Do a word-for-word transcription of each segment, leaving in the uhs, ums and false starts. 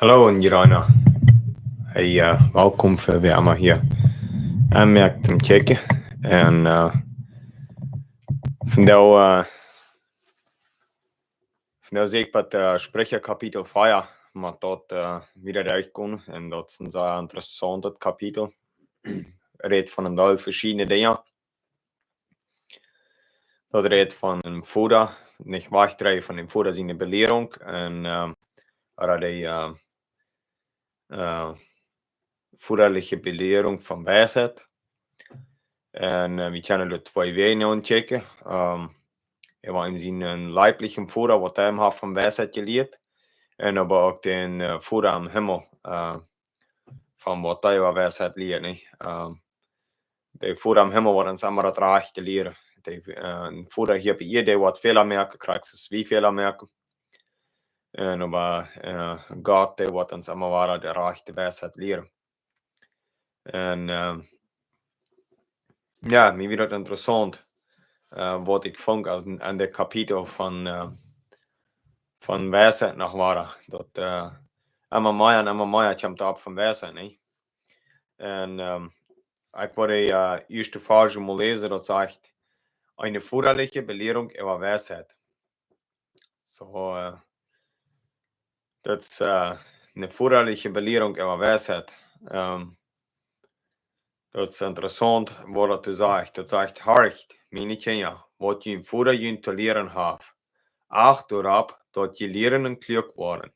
Hallo, Irina. Hey, äh, welkom fa wäa emma hia aunmoakt toom kjikjen. Un, äh, vondoag, äh, vondoag sie ekj bie, äh, Spricha Kapitel vea, mau daut, äh, wieda derchgonen. Un daut es een sea interessauntet Kapitel. Rät von een Deel veschiedne Dinja. Daut rät von een Voda, nich wajchdreien von däm Voda siene Belierunk un, ähm, ooda dee, äh, äh, vodaliche Belierunk von Weisheit. Un, äh, wie kjennen doa twee Wäaj aunchecken. Ähm, eemol en sienen, äh, leiblichen Voda, waut hee am haft von Weisheit jelieet. Un oba uk dän, äh, Voda em Himmel, äh, von waut hee äwa Weisheit lieet, nich? Ähm, de Voda em Himmel woat ons emma daut Rajchte lieren. De, äh, een Voda hia opp Ieed, dee woat Fäla moaken, krakjt soo aus wie Fäla moaken. Un oba, äh, Gott, dee woat ons emma wada de rajchte Weisheit lieren. Un, äh, jo, mie wia daut interessaunt, äh, waut ekj funk aun, aun de Kapitel von, äh, von Weisheit noch wada. Daut, äh, emma mea un emma mea kjemt opp von Weisheit, nich? Un, ähm, ekj wull de, äh, ieeschte Varsch mol läsen, daut sajcht: Eene vodaliche Belierunk äwa Weisheit. Soo, äh, daut es, äh, eene vodaliche Belierunk äwa Weisheit. Ähm, daut es interessaunt, waut daut doa sajcht. Daut sajcht: Horcht, miene Kjinja, waut jun Voda junt to lieren haft. Acht doaropp, daut jie lieren un kluak woaren.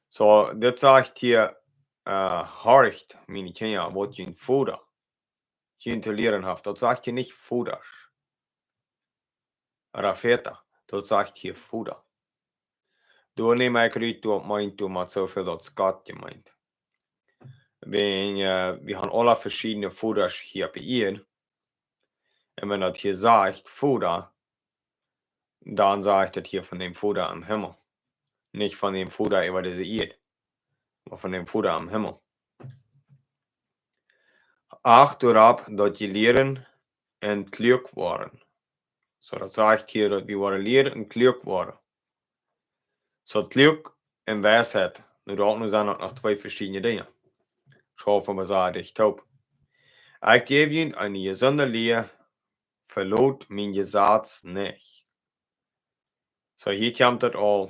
Soo, dit sajcht hia, äh, horcht, miene Kjinja, waut jun Voda junt to lieren haft. Daut sajcht hia nich Vodasch. Rafeta, daut sajcht hia Voda. Doa näm ekj rut, daut meent, doa met soo väl daut es Gott jemeent. Wan, äh, wie haben aule veschiedne Vodasch hia opp Ieed. Un wan daut hia sajcht Voda, dan sajcht daut hia von däm Voda em Himmel. Nich von däm Voda äwa dise Ieed, oba von däm Voda em Himmel. Acht doaropp, daut jie lieren un kluak woaren. Soo, daut sajcht hia, daut wie woaren lieren un kluak woaren. Soo, kluak un Weisheit, nu daut nu sent daut noch twee veschiedne Dinja. Schaufen wie see dicht toop. Ekj jäw junt eene jesunde Lia, velot mien Jesaz nich. Soo, hia kjemt daut aul.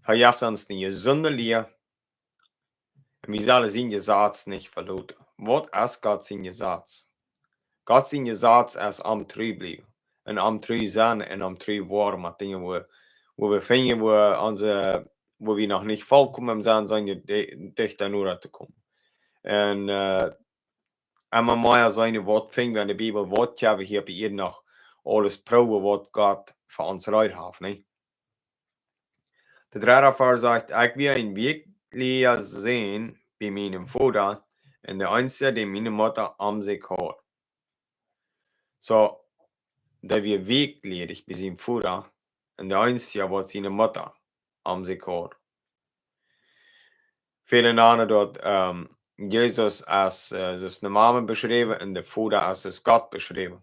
Hee jeft ons eene jesunde Lia. Un wie sellen sien Jesaz nich veloten. Waut es Gott sien Jesaz? Gott sien Jesaz es am tru bliewen. Un am tru sennen un am tru woaren met Dinja, wua, wua wie finjen, wua onse, wua wie noch nich vollkomen sent, sent wie di-, dichta no to komen. Un, äh, emma mea seenen, waut finj wie en de Bibel, waut kjenn wie hia opp Ieed noch aules proowen, waut Gott fa ons reed haft, nä? De dredde Varsch sajcht: Ekj wia een weekjlicha Sän bie mienen Voda, un de eensja, dän miene Mutta aun sikj haud. Soo, dee wia weekjlich bie sienen Voda, un de eensja, waut siene Mutta aun sikj haud. Väle nanen daut, ähm, Jesus aus, äh, aus eene Mame beschräwen un de Voda aus, aus Gott beschräwen.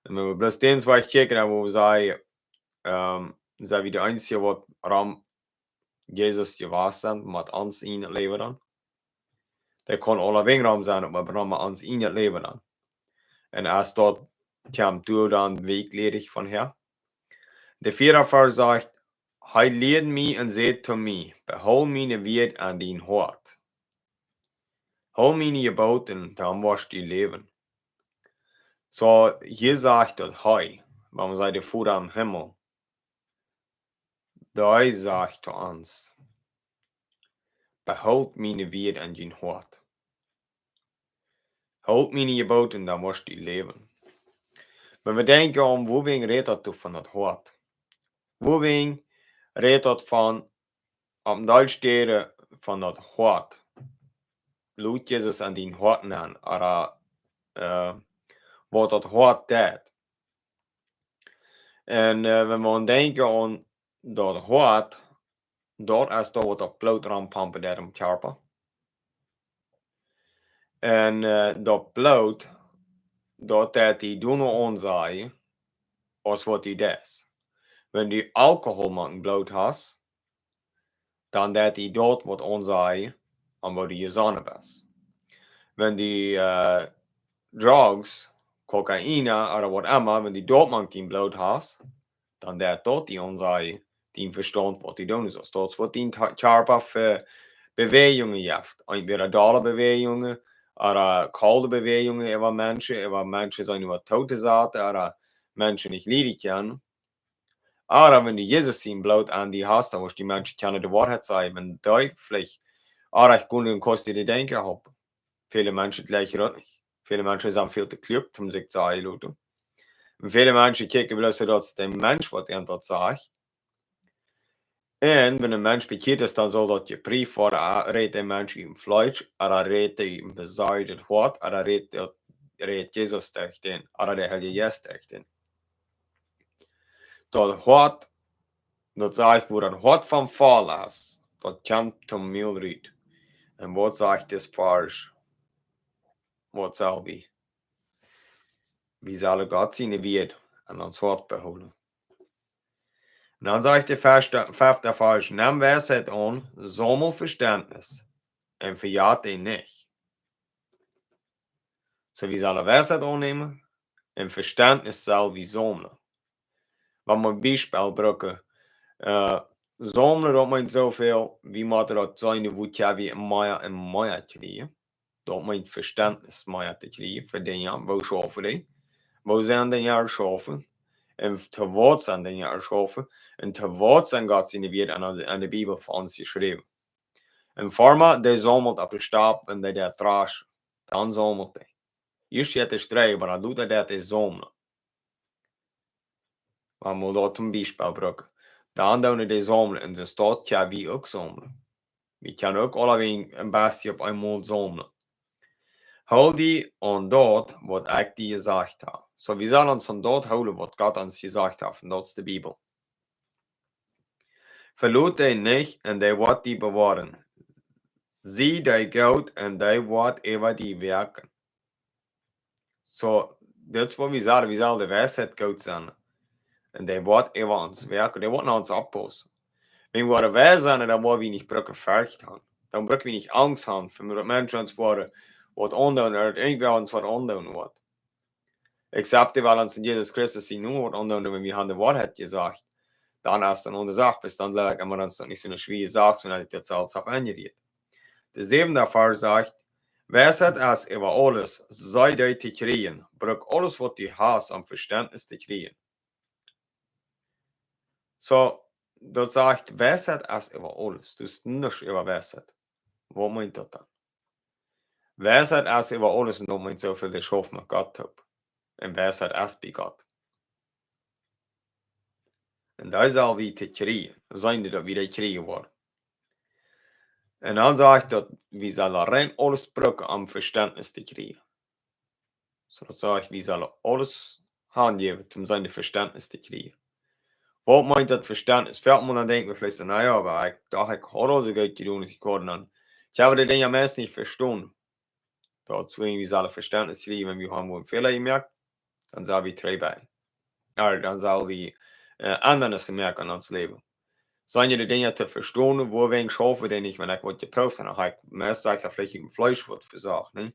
Un wan wie bloos dän Wajch kjikjen, dan wua wie sajen, ähm, sent wie de eensje, waut rom Jesus jewast sent, met ons en daut Läwen dan. Dee kaun aulawäajen rom sennen, oba rom met ons en daut Läwen dan. Un aus daut kjemt doa dan weekjlich von häa. De vieede Varsch sajcht: Hee lieed mie un säd to mie: Behool miene Wieed aun dien Hoat. Hool miene Jeboten, dan woascht du läwen. Soo, hia sajcht daut hee, wan wie sajen de Voda em Himmel, dee sajcht to ons: Behool miene Wieed aun dien Hoat. Hool miene Jeboten, dan woascht du läwen. Wan wie denkjen aun, wuawäajen rät daut doa von daut Hoat? Wuawäajen rät daut von, opp een Deel Städen von daut Hoat? Lot Jesus aun dien Hoat nenn, ooda, äh, waut daut Hoat deit. Un, äh, wan wie denkjen aun daut Hoat, daut es daut, waut daut Bloot rompompet em Kjarpa. Un, äh, daut Bloot, daut deit die doano aunsajen, aus waut du deist. Wan du Alkohol mank em Bloot hast, dan deit die daut waut aunsajen, aun woo du jesonnen best. Wan du, äh, Drugs, Kokain ooda waut emma, wan du daut mank dien Bloot hast, dan deit daut die aunsajen, dien Vestaunt waut du doonen saust. Daut es waut dien Ta-, Kjarpa fa Bewäajungen jeft. Entwäda dolle Bewäajungen, ooda kolde Bewäajungen äwa Menschen, äwa Menschen sent waut doot to saten, ooda Menschen nich lieden kjennen. Ooda wan du Jesus sien Bloot aun die hast, dan woascht du Menschen kjennen de Woarheit sajen, wan dee veleicht, ooda ekj kunn en Kost die denkjen haben. Väle Menschen jlikjen daut nich. Väle Menschen sent väl too kluak, om sikj to sajen loten. Un väle Menschen kjikjen bloos daut es de Mensch waut an daut sajcht. Un wan een Mensch bekjieet es, dan saul daut jepreeft woaren, ah, rät de Mensch ut een Fleesch, ooda rät hee ut een besorjtet Hoat, ooda rät, rät Jesus derch dän, ooda de Heilje Jeist derch dän. Daut Hoat, daut sajcht, wua daut Hoat von voll es, daut kjemt toom Mul rut. Un waut sajcht dis Varsch? Waut sell wie? Wie sellen Gott sien Wuat aun ons Hoat behoolen. Un dan sajcht de fefte, fefte Varsch: Nemm Weisheit aun, saumel Vestentnis, un vejät dee nich. Soo, wie sellen Weisheit aunnämen, un Vestentnis sell wie saumlen. Wan wie een Biespel brucken, äh, saumlen, daut meent soo väl, wie motten daut sennen, woo kjenn wie mea un mea kjrieen. Daut meent Vestentnis mea to kjrieen fa Dinja, woo schaufen dee, woo sent Dinja schaufen, un to waut sent Dinja schaufen, un to waut sent Gott siene Wieed aun, aun de Bibel fa ons jeschräwen. Een Farma, dee saumelt opp de Stap un dee deit Trasch, dan saumelt dee. Ieescht jeit dee streijen, oba dan deit dee saumlen. Wan wie daut toom Biespel brucken. Dan doonen dee saumlen, un soo kjenn wie uk saumlen. Wie kjennen uk aule een bät opp eemol saumlen. Hool die aun daut, waut ekj die jesajcht hab. Soo, wie sellen ons aun daut hoolen, waut Gott ons jesajcht haft, un daut es de Bibel. Veloot die nich, un dee woat die bewoaren. Sie die goot, un dee woat äwa die woaken. Soo, daut es waut wie sellen, wie sellen de Weisheit goot sennen. Un dee woat äwa ons woaken, dee woat no ons oppaussen. Wan wie woaren weis sennen, dan woa wie nich brucken Forcht haben. Dan bruck wie nich Angst haben, wan Menschen ons woaren waut aundoonen, ooda irjentwäa ons waut aundoonen woat. Except dee woaren ons en Jesus Christus sienen Nomen waut aundoonen, wan wie haben de Woarheit jesajcht. Dan es et eene aundre Sach, bat dan jleew ekj emma, dan es daut nich soone schwoare Sach, soo aus ekj daut selfst hab enjerät. De säwende Varsch sajcht: Weisheit es äwa aules, sie dee to kjrieen. Bruck aules waut du hast, om Vestentnis to kjrieen. Soo, daut sajcht, Weisheit es äwa aules. Daut es nuscht äwa Weisheit. Waut meent daut dan? Weisheit es äwa aules, un daut meent soo väl, dee schauft met Gott toop. Un Weisheit es bie Gott. Un dee sell wie to kjrieen, sennen daut wie dee kjrieen woaren. Un dan sajcht daut, wie sellen rein aules brucken om Vestentnis to kjrieen. Soo daut sajcht, wie sellen aules hanjäwen, om sien Vestentnis to kjrieen. Waut meent daut Vestentnis? Väl mol dan denkj wie veleicht soo, na jo, oba ekj docht, ekj haud aul soo goot jedonen aus ekj kunn, dan, ekj hab de Dinja meist nich vestonen. Daut es wuarom wie sellen Vestentnis kjrieen, wan wie haben een Fäla jemoakt, dan sell wie trigjbetalen. Jo, dan sell wie, äh, Endrungen moaken aun ons Läwen. Sent je de Dinja to vestonen, wuarom schaufen dee nich, wan ekj woa jeprooft, dan hab ekj meist, ekj hab veleicht een Fleesch waut vesajcht, nä?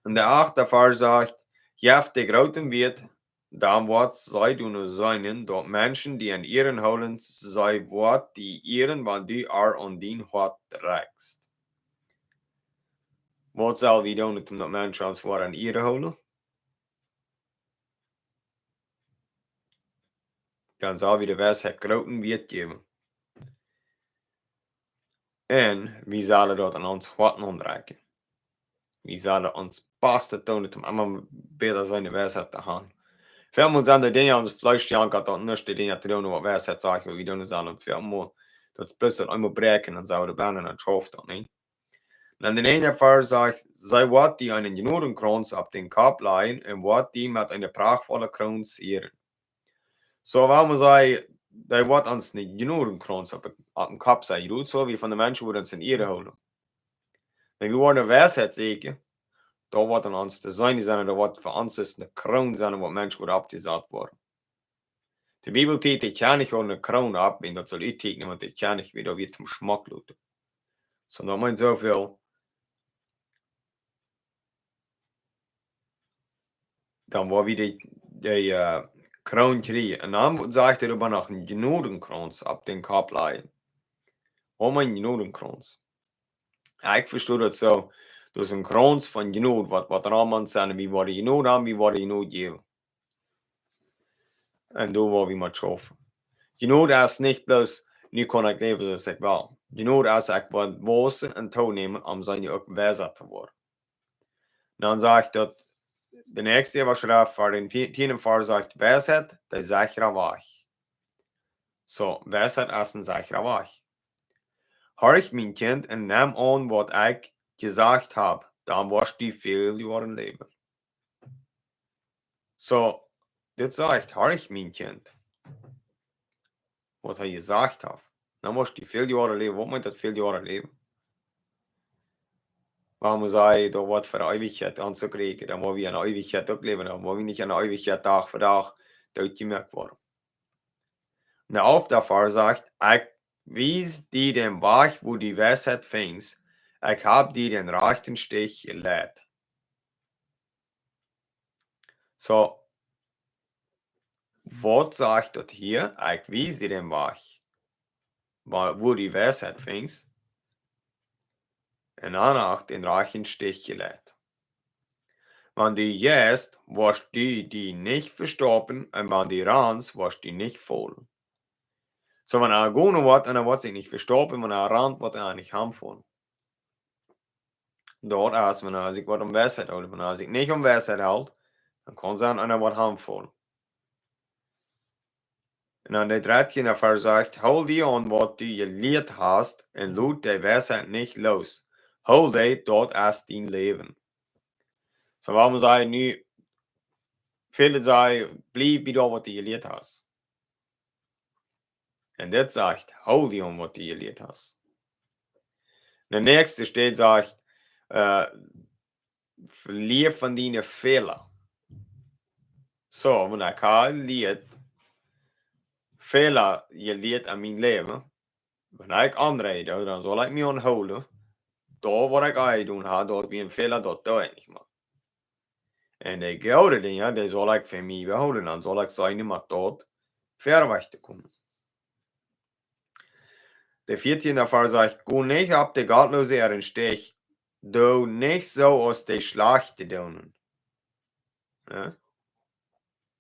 Un de achte Varsch sajcht: Jeff dee Grooten Wieet, dan woat see doonen seenen, daut Menschen die en Ieren hoolen, see woat die ieren, wan du ar aun dien Hoat drekjst. Waut sell wie doonen, om daut Menschen ons woaren en Ieren hoolen? Dan sell wie de Weisheit grooten Wieet jäwen. Un wie sellen daut aun ons Hoat aundrekjen. Wie sellen ons Bastet doonen, om emma bäta siene Weisheit to haben. Väl mol sent de Dinja ons Fleesch jankat, daut nuscht de Dinja to doonen, waut Weisheit sajcht, waut wie doonen sellen. Un väl mol, daut es bloos daut eemol bräakjen, dan sell wie doa bennen, dan schauft daut nich. Dan de näajende Varsch sajcht: See woat die eenen Jnodenkrauns opp dän Kopp lajen un woat die met eene prachtvolle Kroon sieren. Soo, wan wie sajen, dee woat ons eenen Jnodenkrauns opp, opp dän Kopp setten, daut soo wie von de Menschen woaren ons en Ieren hoolen. Wan wie woaren Weisheit sieekjen, daut woat aun ons to seenen sennen, daut woat fa ons es eene Kroon sennen, waut Menschen woaren oppjesat woaren. De Bibel tieekjent de Kjennich aul ne Kroon opp, un daut saul utteekjnen, waut de Kjennich wada wia toom schmock loten. Soo, daut meent soo väl. Dan woa wie de, de, äh, Kroon kjrieen. Un dan sajcht hee doa noch een Jnodenkrauns opp dän Kopp lajen. Waut een Jnodenkrauns? Jo, ekj vesto daut soo. Daut es een Krauns von Jnod, waut, waut doa aun mott sennen. Wie woaren Jnod haben, wie woaren Jnod jäwen. Un doa woa wie met schaufen. Jnod es nich bloos, nu kaun ekj läwen soo aus ekj well. Jnod es, ekj woa wausen un toonämen, om sennen uk wiesa to woaren. Dan sajcht daut, de näakjste Äwaschreft fa dän tie-, tieenden Varsch sajcht, Weisheit, de sechre Wajch. Soo, Weisheit es een sechra Wajch. Horch, mien Kjint, un nemm aun, waut ekj jesajcht hab, dan woascht du väl Joaren läwen. Soo, dit sajcht, horch, mien Kjint, waut hee jesajcht haft. Dan woascht du väl Joaren läwen. Waut meent daut, väl Joaren läwen? Wuarom saj ekj, daut woat fa de Eewichkjeit aunzukjrieen? Dan woa wie enne Eewichkjeit uk läwen, dan woa wie nich enne Eewichkjeit Dach fa Dach dootjemoakt woaren. Un de alfte Varsch sajcht, ekj wies die dän Wajch, wua du Weisheit finjst, ekj hab die dän rajchten Stich jeleit. Soo, waut sajcht daut hia? Ekj wies die dän Wajch, wa-, wua du Weisheit finjst. Un dan uk dän rajchten Stich jeleit. Wan du jeist, woascht du die nich vestoppen, un wan du ranst, woascht du nich faulen. Soo, wan eena gonen woat, un hee woat sikj nich vestoppen, wan eena rant, woat eena nich hanfaulen. Daut es, wan eena sikj woat aun Weisheit hoolen. Wan eena sikj nich aun Weisheit helt, dan kaun sennen, eena woat hanfaulen. Un dan de dartieende Varsch sajcht, hool die aun, waut du jelieet hast, un lot de Weisheit nich loos. Hool die, daut es dien Läwen. Soo, wuarom saj nu, väle sajen, bliew bie daut, waut du jelieet hast. Un dit sajcht, hool die aun, waut du jelieet hast. De näakjste Städ sajcht, äh, lier von diene Fäla. Soo, wan ekj hab jelieet, Fäla jelieet aun mien Läwen, wan ekj aunreed, dan saul ekj mie aunhoolen, daut waut ekj aunjedonen hab, daut wia een Fäla, daut doo ekj nich mea. Un de goode Dinja, dee saul ekj fa mie behoolen, dan saul ekj sennen, met daut verwoats to komen. De vieetieende Varsch sajcht, go nich opp de Gottloose äaren Stich, doo nich soo aus de Schlajchte doonen. Jo?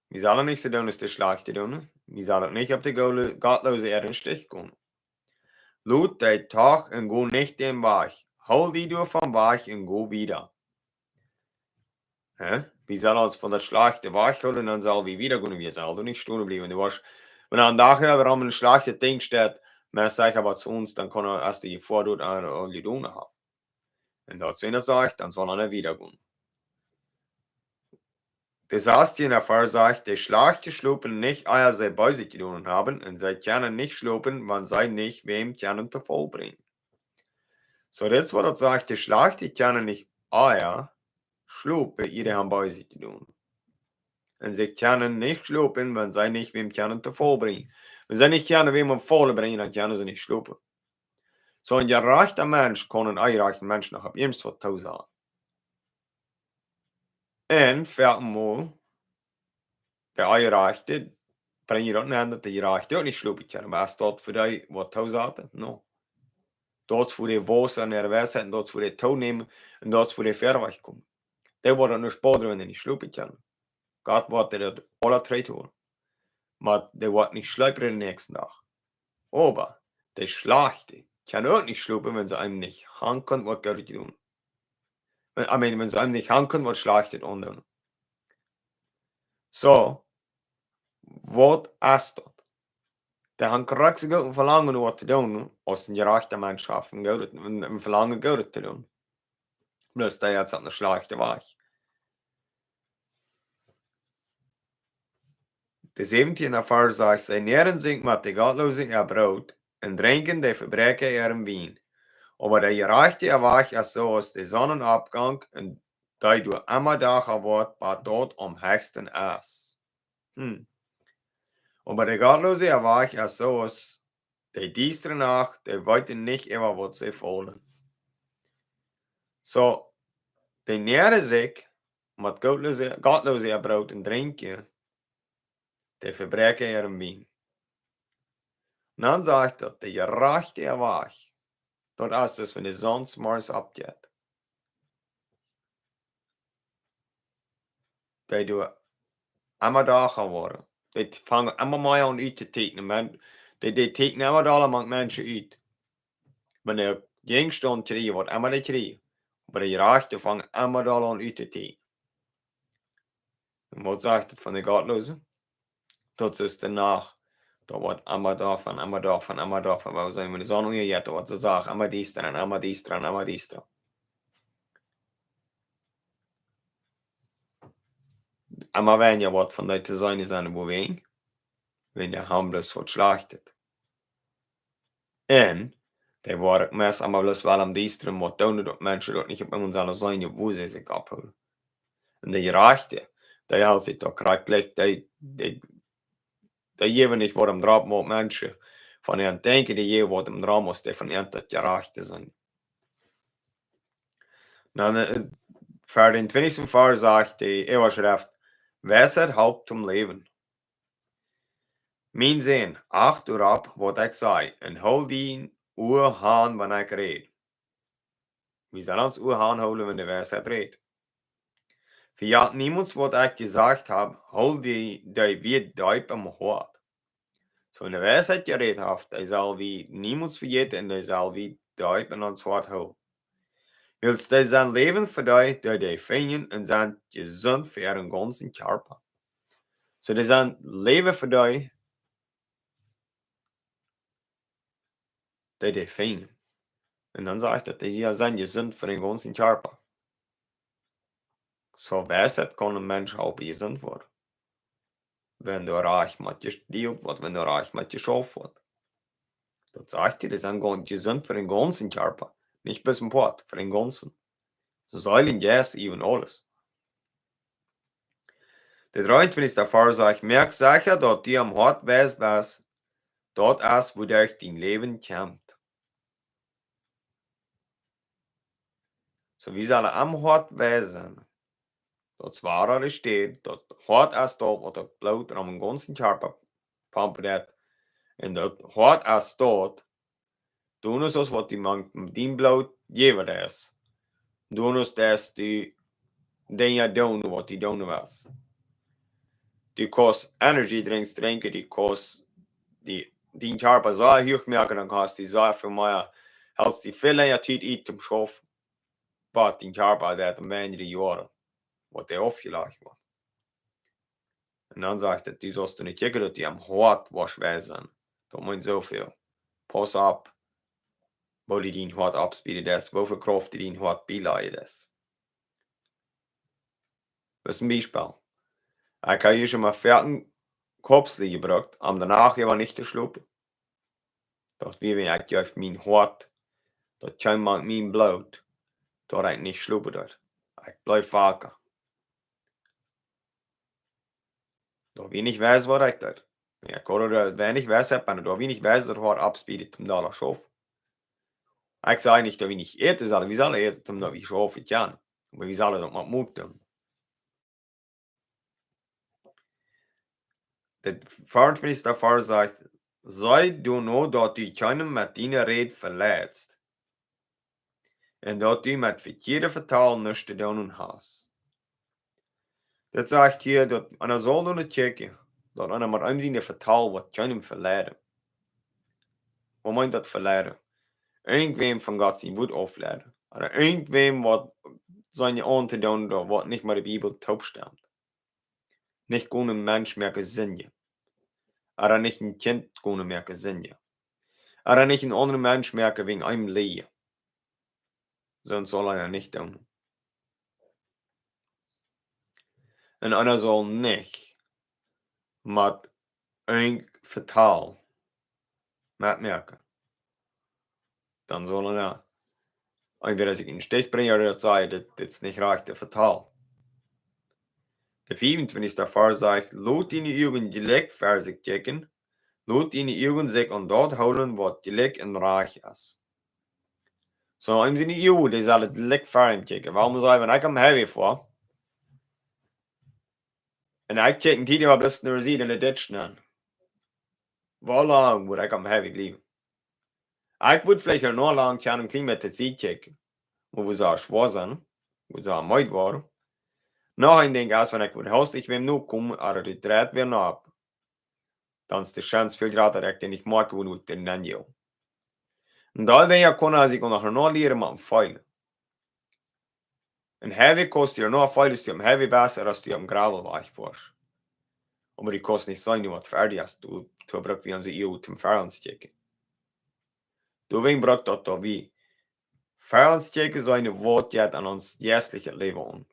Wie sellen nich soo doonen aus de Schlajchte doonen. Wie sellen nich opp de Gole-, Gottloose äaren Stich gonen. Lot dee doch un go nich dän Wajch. Hool die doavon wajch un go wieda. Jo? Wie sellen ons von daut Schlajchte wajchhoolen, dan sell wie wieda gonen. Wie sellen doa nich stonen bliewen. Du woascht, wan een Dach äwa een schlajchtet Dinkj steit, mau saj ekj waut to ons, dan kaun eena aus de Jefoa doa aun, aun jedonen haben. Un daut see daut sajcht, dan saul eena wieda gonen. De sastieende Varsch sajcht, de Schlajchte schlopen nich, ea see Beeset jedonen haben, un see kjennen nich schlopen, wan see nich wäm kjennen to Faul brinjen. Soo, dit es waut daut sajcht, de Schlajchte kjennen nich, ea schlopen, ea see haben Beeset jedonen. Un see kjennen nich schlopen, wan see nich wäm kjennen to Faul brinjen. Wan see nich kjennen wäm aum Faul brinjen, dan kjennen see nich schlopen. Soo een jerajchta Mensch kaun een onjerajchta Mensch noch opp irjentwaut toosaten. Un foaken mol, de Onjerajchte brinjen daut nenn, daut de Jerajchte uk nich schlopen kjennen. Oba es daut fa dee waut toosaten? No. Daut es fa dee wausen aun äare Weisheit, un daut es fa dee toonämen, un daut es fa dee verwoats komen. Dee woaren nich bodren, wan dee nich schlopen kjennen. Gott woat dee daut aula trigj holen. Oba dee woaren nich schlopen dän näakjsten Dach. Oba de Schlajchte kjennen uk nich schlopen, wan see eenem nich han kjennen waut Goodet doonen. Wan, I mean, wan see eenem nich han kjennen waut Schlajchtet aundoonen. Soo, waut es daut? Dee han krakjt soo goot een Velangen waut to doonen, aus een jerajchta Mensch haft een Goodet, een, een Velangen Goodet to doonen. Bloos dee haft opp een schlajchten Wajch. De säwentieende Varsch sajcht, see nähren sikj met de Gottloose äa Broot un drinkjen de Vebräakja äaren Wien. Oba de Jerajchte äa Wajch es soo aus de Sonnenaufgang un dee doa emma dacha woat, bat daut aum hechsten es. Hm. Oba de gottloosa Wajch es soo aus de diestre Nacht, dee weeten nich emma, waut see faulen. Soo, dee näaren sikj met gottloosa, gottloosa Broot un Drinkjen, dee vebräakjen äaren Wien. Un dan sajcht daut, de jerajchte Wajch, daut es daut, wan de Sonn zemorjes oppjeit. Dee deit emma dolla woaren. Dee fangen emma mea aun uttotieekjnen. Dee, dee tieekjnen emma dolla mank Menschen ut. Wan de Jäajenstaunt kjrieen, waut emma dee kjrieen. Oba de jerajchte fangen emma dolla aun uttotieekjnen. Un waut sajcht daut von de Gottloosa? Daut es de Nacht. Daut woat emma dolla, emma dolla, emma dolla. Woo sent wie, wan de Sonn unjajeit, daut woat soo sach, emma diesta un emma diesta un emma diesta. Emma weinja woat von dee to seenen sennen, woo wie, wan de Himmel es waut schlajchtet. Un dee woaren meist emma bloos well aum diestren, waut doonen, daut Menschen daut nich opp eemol sellen seenen, woo see sikj ophoolen. Un de jerajchte, dee hoolen sikj daut krakjt jlikj, dee, dee, dee jäwen nich waut em Droom, waut Menschen von an denkjen, dee jäwen waut em Droom, aus dee von an daut jerajchte seenen. Dan, äh, fa dän twintichsten Varsch sajcht de Äwaschreft: Weisheit halpt toom läwen. Mien Sän, acht doaropp, waut ekj saj, un hool dien Ua aun, wan ekj räd. Wie sellen ons Ua aunhoolen, wan de Weisheit rät. Vejät niemols, waut ekj jesajcht hab, hool dee, dee Wieed deep em Hoat. Soo, wan de Weisheit jerät haft, dee sell wie niemols vejäten un dee sell wie deep en ons Hoat hoolen. Wiels dee sent Läwen fa dee, dee dee finjen, un sent jesunt fa äaren gaunzen Kjarpa. Soo, dee sent Läwen fa dee, dee dee finjen. Un dan sajcht daut, dee sent jesunt fa dän gaunzen Kjarpa. Soo, Weisheit kaun een Mensch halpen jesunt woaren. Wan doa rajcht met jedealt woat, wan doa rajcht met jeschauft woat. Daut sajcht hee, dee sent gaun-, jesunt fa dän gaunzen Kjarpa. Nich bloos een Poat, fa dän gaunzen. Seel un Jeist, äwen aules. De dreeuntwintichste Varsch sajcht: Moak secha, daut du em Hoat weis best, daut es, wuaderch dien Läwen kjemt. Soo, wie sellen em Hoat weis sennen. Daut es wua de Städ, daut Hoat es daut, waut daut Bloot aum gaunzen Kjarpa pumpen deit. Un daut Hoat es daut, du hast daut, waut du mank dien Bloot jäwen deist. Du hast daut, du Dinja doonen, waut du doonen west. Du kaust Energy Drinks drinkjen, du kaust dien, dien Kjarpa soo huach moaken, dan kaust du soo väl mea, hältst du väl lenja Tiet ut toom schaufen. Oba dien Kjarpa, dee haft een weinje Joaren, waut dee aufjelajcht woat. Un dan sajcht et, du saust nich kjikjen, daut du em Hoat woascht weis sennen. Daut meent soo väl. Pauss opp, woo du dien Hoat aufspielen deist, woo väl Krauft du dien Hoat bilajchst. Daut es een Biespel. Ekj hab hia aul mol foaken Kopfschläaj jebrukt, om de Nacht äwa nich to schlopen. Daut wia, wan ekj jeef mien Hoat, daut kjeem mank mien Bloot, daut ekj nich schlopen deed. Ekj bleef waken. Daut wia nich weis, waut ekj deed. Wan ekj haud, daut wia nich weis, oba daut wia nich weis, daut Hoat aufspielen toom dolla schaufen. Ekj saj nich, daut wie nich äten sellen, wie sellen äten, toom daut wie schaufen kjennen. Oba wie sellen daut met Moot doonen. De veeruntwintichste Varsch sajcht: See doano, daut du kjeenen met diene Räd veleidst, un daut du met vekjieedet Vetal nuscht to doonen hast. Daut sajcht hia, daut eena saul doano kjikjen, daut eena met eenem siene Vetal woat kjeenen veleiden. Waut meent daut, veleiden? Irjentwäm von Gott sien Wuat aufleiden. Ooda irjentwäm waut sien aun to doonen, daut waut nich met de Bibel toopstemt. Nich gonen Mensch moaken sindjen. Ooda nich een Kjint gonen moaken sindjen. Ooda nich een aundren Mensch moaken wäajen eenem lieejen. Soo saul eena nich doonen. Un eena saul nich met een Vetal metmoaken. Dan saul eena, entwäda sikj een Stich brinjen ooda daut sajen, dit, dit es nich rajcht, daut Vetal. De fiefuntwintichste Varsch sajcht: "Lot diene Uagen jlikj ver sikj kjikjen, lot diene Uagen sikj aun daut hoolen, waut jlikj un rajcht es." Soo, eenem siene Uagen, dee sellen jlikj ver am kjikjen. Wuarom saj wie, wan ekj aum Highway foa, un ekj kjikj en Tiet, waut best du sie en de ditch nenn? Woo lang woa ekj aum Highway bliewen? Ekj woa veleicht noch lang kjennen kjlien met de Tiet kjikjen. Oba woo soo schwoa sennen, woo soo meed woaren. Noch een Dinkj es, wan ekj woa hastich wäm nokomen, ooda dee dreit wäa no opp, dan es de Chance väl jrata, daut ekj dän nich moakjen woa, woo ekj dän nenn go. Un doawäajen kaun hee sikj uk noch no lieren met am feelen. En Highway kaust du noch feelen, aus du aum Highway best, ooda aus du aum Gravelwajch foascht. Oba du kaust nich seenen, waut ver die es, du, du bruckst wie aun de Uagen toom ver ons kjikjen. Doawäajen brukt daut, daut wie ver ons kjikjen sennen, waut jeit aun ons jeistlichet Läwen aun.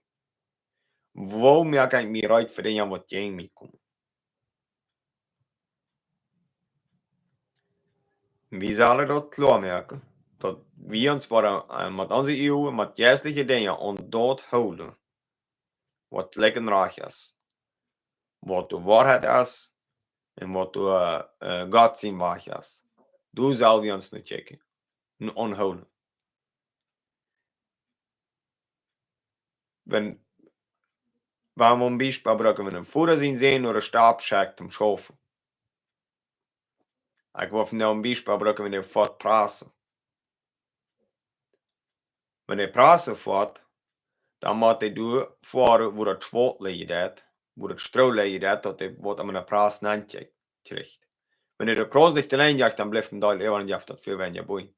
Woo moak ekj mie reed fa Dinja, waut jäajen mie komen? Wie sellen daut kloa moaken, daut wie ons woaren, äh, met onse Uagen, met jeistliche Dinja aun daut hoolen, waut jlikj un rajcht es, waut de Woarheit es, un waut de, äh, Gott sien Wajch es. Doa sell wie ons no kjikjen un aunhoolen. Wan, wan wie een Biespel brucken, wan een Voda sienen Sän no de Stap schekjt toom schaufen. Ekj well vondoag een Biespel brucken, wan dee foat prassen. Wan dee prassen foat, dan mott dee doa foaren, wua daut Schwolt lijen deit, wua daut Stroo lijen deit, daut dee waut aun de Prass nenn kjricht. Wan dee de Prass nich auleen jeit, dan blift een Deel äwa un jeft daut väl weinja Bojen.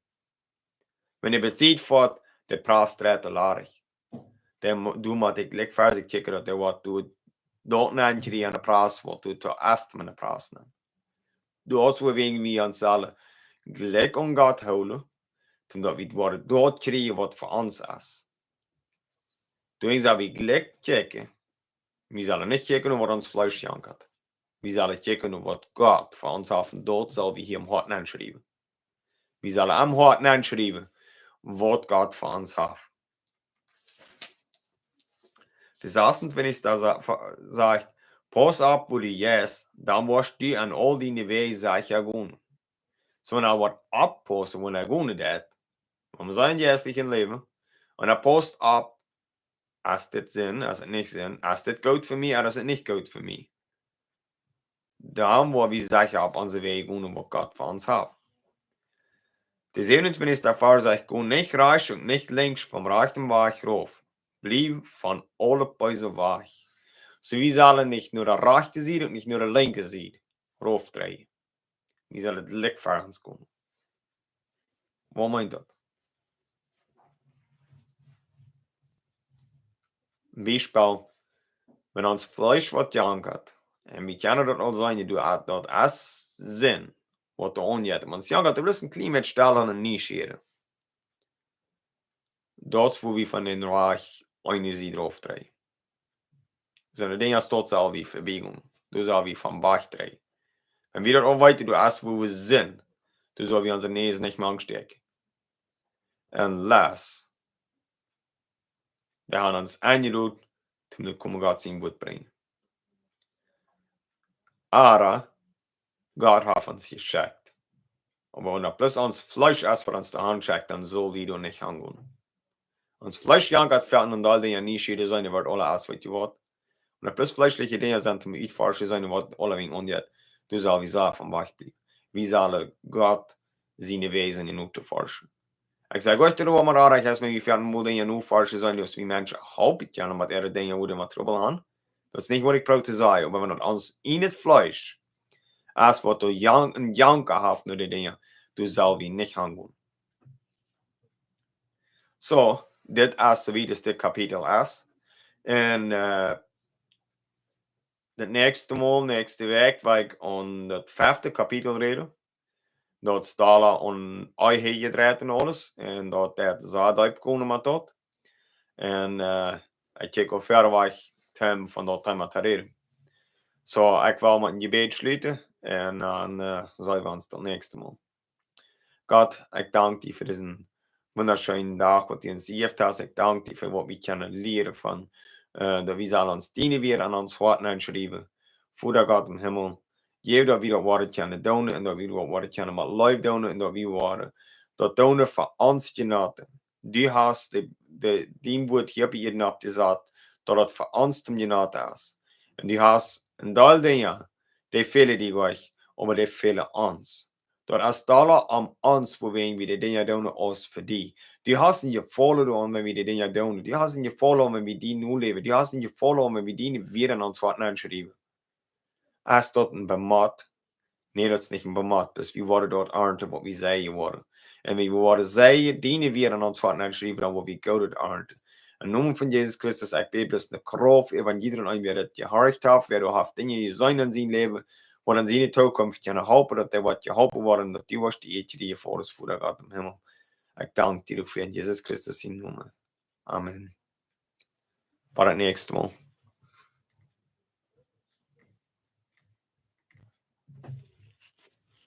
Wan dee besied foat, de Prass dreit de Larich. Dan mo-, du mott ekj jlikj ver sikj kjikjen, daut dee waut doa, daut nenn kjricht aun de Prass, waut doa to est met de Prass nenn. Doawäajen wie ons sellen jlikj aun Gott hoolen, toom daut wie woaren daut kjrieen, waut fa ons es. Doawäajen sell wie jlikj kjikjen. Wie sellen nich kjikjen no waut ons Fleesch jankat. Wie sellen kjikjen no waut Gott fa ons haft, un daut sell wie hia em Hoat nenschriewen. Wie sellen em Hoat nenschriewen, waut Gott fa ons haft. De sasuntwintichste sa-, fa-, sajcht: "Pauss opp, wua du jeist, dan woascht du en aul diene Wäaj secha gonen." Soo, wan wie oppaussen, wua wie gonen, daut, wan wie sent jeistlich em Läwen, un hee pausst opp, es dit Sind, es et nich Sind, es dit goot fa mie, ooda es et nich goot fa mie? Dan woa wie secha opp onse Wäaj gonen, waut Gott fa ons haft. De säwenuntwintichste Varsch sajcht: "Go nich rajchts un nich linkjs vom rajchten Wajch rauf. Bliew von aule beese Wäaj." Soo, wie sellen nich no de rajchte Sied un nich no de linkje Sied rauf dreien. Wie sellen jlikj ver ons gonen. Waut meent daut? Een Biespel, wan ons Fleesch waut jankat, un wie kjennen daut aul seenen, du, daut es Sind, waut doa aunjeit. Wan ons jankat, du best een kjlien bät stell aun de Nieschia. Daut es, wua wie von dän Wajch eene Sied rauf dreien. Soone Dinja, daut sell wie vebiegonen. Doa sell wie von wajch dreien. Wan wie daut aul weeten, daut es, wua wie sent, doa sell wie onse Näs nich mank stäakjen. Unless dee haben ons enjelot, toom no komen Gott sien Wuat brinjen. Oba Gott haft ons jeschekjt. Oba wan daut bloos ons Fleesch es, waut ons doahan schekjt, dan sell wie doa nich hangonen. Ons Fleesch jankat ver ons, un aul dee Nieschia, dee sent, dee woat aula aus, weet jie waut. Wan daut bloos fleeschliche Dinja sent, toom utforschen sent, waut aula wäajen aunjeit, doa sell wie sea von wajch bliewen. Wie sellen Gott siene Wäaj utforschen. Ekj saj, Gott, du, waut mie rajcht es, wan wie ver ons Dinja utforschen sent, daut wie Menschen halpen kjennen met äare Dinja, wua dee met Trubbel haben. Daut es nich, waut ekj proow to sajen, oba wan daut ons en daut Fleesch es, waut doa jan-, een Janken haft no dee Dinja, doa sell wie nich hangonen. Soo, dit es soo wiet aus dit Kapitel es. Un, äh, daut näakjste Mol, näakjste Wäakj, woa ekj aun daut fefte Kapitel räden. Daut es doa aun Ehe jedreit un aules. Un daut woat sea deep komen met daut. Un, äh, ekj kjikj aul ver, woo ekj toom von daut Thema to räden. Soo, ekj well met een Jebäd schluten. Un dan, äh, seenen wie ons daut näakjste Mol. Gott, ekj dank die fa disen wundascheenen Dach, waut du ons jejäft hast. Ekj dank die fa waut wie kjennen lieren von äh, daut wie sellen ons diene Wieed aun ons Hoat nenschriewen. Voda Gott em Himmel, jeff daut wie daut woaren kjennen doonen un daut wie daut woaren kjennen met Leew doonen un daut wie woaren daut doonen fa ons Jnod. Du hast de, de, dien Wuat hia opp Ieed oppjesat, daut daut fa ons toom Jnod es. Un du hast een Deel Dinja, dee fälen die nich, oba dee fälen ons. Daut es dolla aun ons, woo wie de Dinja doonen, aus fa die. Du hast een Jefaulen doaraun, wan wie de Dinja doonen. Du hast een Jefaulen, wan wie die noläwen. Du hast een Jefaulen, wan wie diene Wieed aun ons Hoat nenschriewen. Es daut een Bemot? Nä, daut es nich een Bemot. Daut es, wie woaren daut arnten, waut wie seien woaren. Un wie woaren seien, diene Wieed aun ons Hoat nenschriewen, dan woa wie Goodet arnten. Em Nomen von Jesus Christus, ekj bäd bloos ne Krauft äwa jieda eenen, wäa daut jehorcht haft, wäa doa haft Dinja jeseenen en sien Läwen, waut en siene Tookunft kjennen halpen, daut dee woat jeholpen woaren, daut du woascht de Ea kjrieen, Voda Gott em Himmel. Ekj dank die doafäa en Jesus Christus sienen Nomen. Amen. Bat daut näakjste Mol.